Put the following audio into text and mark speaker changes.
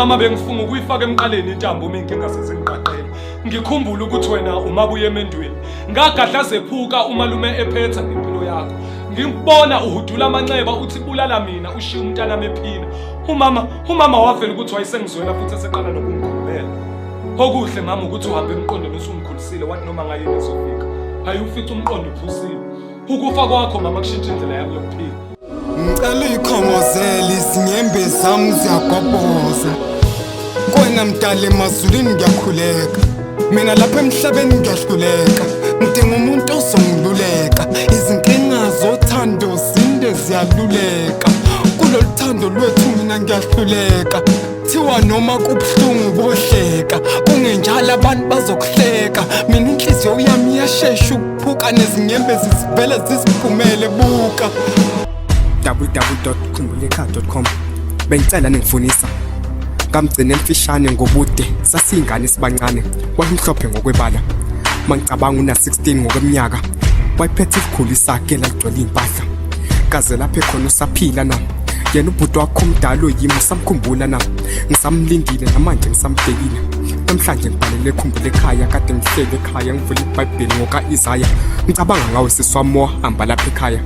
Speaker 1: Mama, bengifunga ukuyifaka emqaleni intambo uma inkinga sezingiqaqele. Ngikhumbule ukuthi wena umabuye emendweni. Ngagadla zephuka umalume ephetha ngempilo yakho. Ngikubona uhudula amanxeba uthi bulala mina ushiye umntanami ephila. Umama wavela ukuthi wayesengizwela futhi eseqala nokungikhulumela. Okuhle mama ukuthi uhambe emqondweni usungikhulisile wathi noma ngayini izofika. Hayi ufica umqondo uphusile. Ukufa kwakho mama kushintsha indlela yami yokuphila.
Speaker 2: Ngicela uyikhongozele izinyembezi zami ziyagobhoza. Kwena mdala emazulwini ngiyakhuleka. Mina lapha emhlabeni ngiyahluleka. Ngidinga umuntu ozongiluleka. Izinkinga zothando zinde ziyaluleka. Kulolu thando lwethu mina ngiyahluleka. Thiwa noma kubuhlungu bohleka kungenjalo abantu bazokuhleka mina inhliziyo yami iyashesha ukuphuka nezinyembezi zivele ziziphumele buka.
Speaker 3: www.khumbulekhaya.com. Bengicela ningifunisa ngamgcina emfishane ngobude, sasiyingane sibancane, wayemhlophe ngokwebala, mangicabanga una-16 ngokweminyaka, wayephethe isikhulu isakhe laligcwele iy'mpahla. Kaze lapho ekhona usaphila na yena ubhuti wakho omdala oyimi? Usamkhumbula na? Ngisamlindile namanje, ngisambhekile namhlanje. Ngibhalele Khumbula Ekhaya, kade ngihlele ekhaya, ngivula iBhayibheli ngoka-Isaya, ngicabanga ngawe sisi wami owahamba lapha ekhaya.